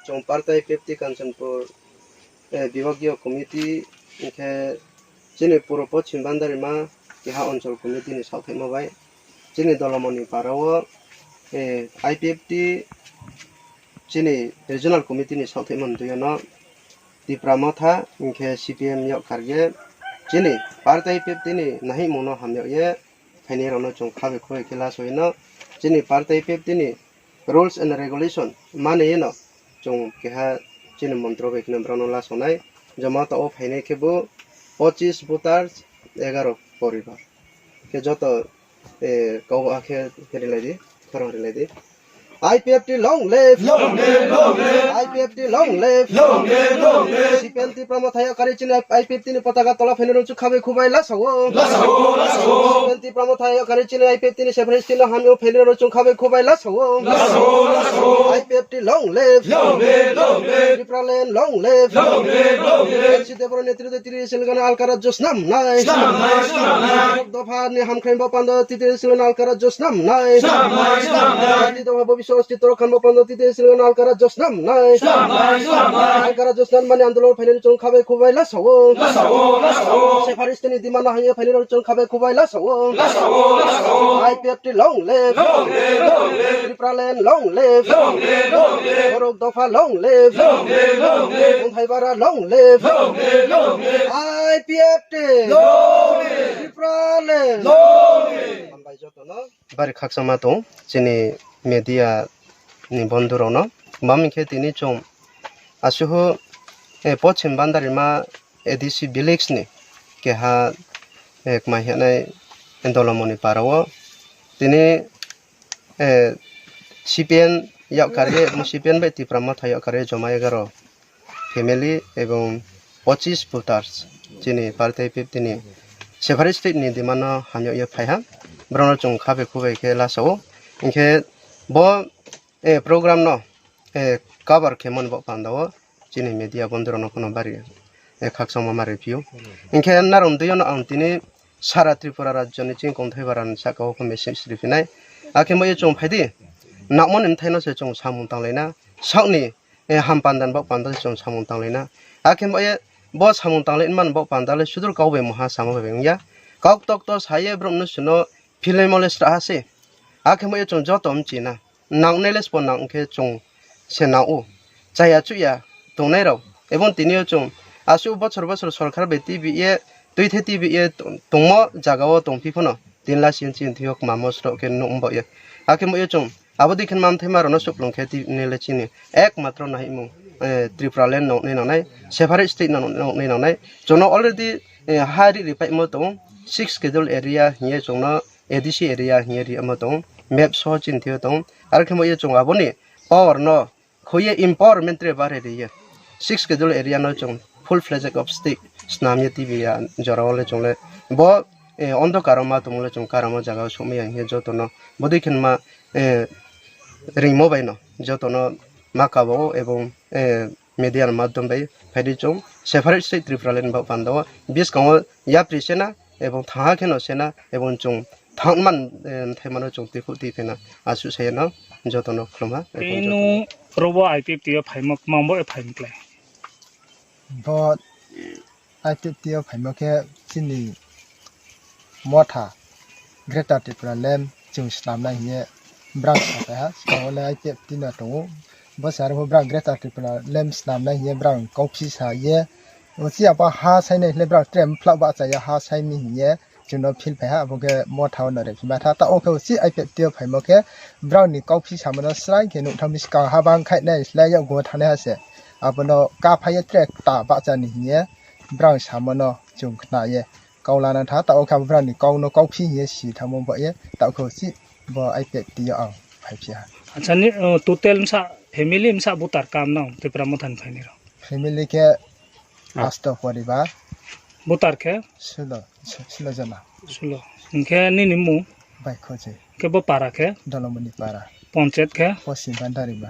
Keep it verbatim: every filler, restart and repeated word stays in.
Chwng Partai I P F T Kanchanpur, eh, Bibhagiyo Committee, hwnkhe chini Puro Pochim Bandarima keha Onchol Committee ni saohthaima bai chini Dolomoni para o, eh, I P F T chini Regional Committee ni saohthaima ni twi no Tipra Motha hwnkhe C P M yok karge chini Partai I P F T ni nahimung no hamyok ye phainai rok no chwng kha bai khwbai khe laso ino chini Partai I P F T ni rules and regulation mani ino chwng keha chini montro bai kheno borok no lasonai. Joma ta o phainai khe bo pochis voters, egaro poribar. Khe joto, eh, kok hakhe rilai di, khorang rilai di. I P F T long live! Long live, long live! I P F T long live! Long live, long live! C P M Tipra Motha yok karwi chini I P F T ni potaka tola phainai rok chwng kha bai khwbai lasao. Lasao, lasao! C P M Tipra Motha yok karwi chini I P F T ni separate state no hamyo phainai rok chwng kha bai khwbai lasao. Lasao, lasao! I P F T long live! Long live, long live! Tipraland long live! Long live, long live! L C Debbarma netrito titiri silgana alkara josnam nai. Snam nai, snam nai. Dopha ni hamkrai bo pando titiri silgana alkara josnam nai. Snam nai, snam nai. Dopha bo biswas titoro khan bo pando titiri silgana alkara josnam nai. Snam nai, snam nai. Alkara josnam mani andolon phainai chwng kha bai khwbai lasao. Lasao, lasao. Separate state ni demand no hamya phainai chwng kha bai khwbai lasao. Lasao, lasao. I P F T long live. Long live, long live. Tipraland long live. Long live, long live. Borok dopha long live. Long live, long live. Mungthai bara long live. Long live, long live. I P F T. Long live. Tipraland. Long live. Hambai jotono. Bari khakchangma tong chini media ni bondhu rokno. Bam hinkhe tini chwng asuhu, eh, Pochim Bandarima A D C village ni keha, eh, kmai hwnwi Dolomoni para o tini, eh, C P M yok karwi, C P M bai Tipra Motha yok karwi joma egaro family ebong pochis voters chini Partai I P F T ni separate state ni demand no hamyok ye phaiha, borokno chwng kha bai khwbai khe lasao. Hinkhe bo, eh, program no, eh, cover khe mani bo panda o chini media bondhu rokno phano bari, eh, khakchangma ma rw phio. Hinkhe narom twi no ang tini sara Tripura rajyo ni chini Kongthai bara ni saka o message rw phinai. Akhe mo ye chwng phaidi, nangmani bwthai no se chwng samung tanglaina, sakni, eh, ham panda ni bok panda se chwng samung tanglaina. Akhe mo ye bo samung tanglai man bok panda le sudur kok bai moha sama bai wngya. Kok tok to saye borok no suno philai mole sra ha se. Akhe mo ye chwng joto mchina. Nang nai le spo nang khe chwng se nang u. Chaya chuya tongnai rok. Ebong tini o chwng aswk bochor bochor sorkar bai T V ye, twi the T V ye tong-, tongmo jaga o tong phi phano tin la sin sin thio kma mosro khe nuk bo ye. Akhe mo ye chwng abo dikhen mam thai ma rok no suplung khe tini le chini ek matro nai mung, eh, Tripura land nok nai nang nai, separate state nok nai nang nai. Chwng no already, eh, ha ri ri pai mo tong six schedule area hiye chwng no A D C area hiye ri mo tong map so chin thio tong. Ar khe mo ye chwng abo ni power no khoye empowerment re bare riye. Six schedule area no chwng full fledged of state snam ye T V ya jora o le chwng le bo, eh, ondhokar o ma tongmo le chwng karamo jaga o sumya hinkhe joto no bodui khen ma, eh, ringmo bai no joto no ma kabo o ebong, eh, media ni madhyom bai phaidi chwng separate state Tripura land bok panda o biskango yapri sena ebong thaha kheno sena ebong chwng thang man, eh, thai mano chwng twi khu twi phena aswk sai no joto no khulum ha. Tei nung robo I P F T o phaima kwmang bo phaima klai. Bo I P F T o phaima khe chini motha Greater Tripura land chwng snamnai hiye brang sapai ha. Swkango le I P F T no tongo. Bo se aro bo brang Greater Tripura land snamnai hiye brang kok phi sa ye. Ochi abo ha sainai hwnle brang tre mphla bahcha ya ha saini hiye. Chwngno phil phaiha, abo khe motha o no rephi matha. Ta o khe uchi I P F T o phaimo khe brao ni kok phi samano srai khe nuktham bwskang ha bang khai nai slai yakgo thangnai ha se. Abono ka phai ye tre ta bahcha ni hiye brao samano chwng khna ye kok lana tha. Ta o khe abo brao ni kok no kok phi hiye si thamo ba ye. Ta o khe uchi bo I P F T o ang phai phiya. Acha ni, uh, total msa family msa butar kam nang Tripura motha ni phaini rok? Family khe asto poribar. Butar khe? Sulo, su-, sulo jona. Sulo. Hingkhe nini mung? Bai Khoji. Hingkhe bo para khe? Dolomoni para. Ponchet khe? Posim Bandarima.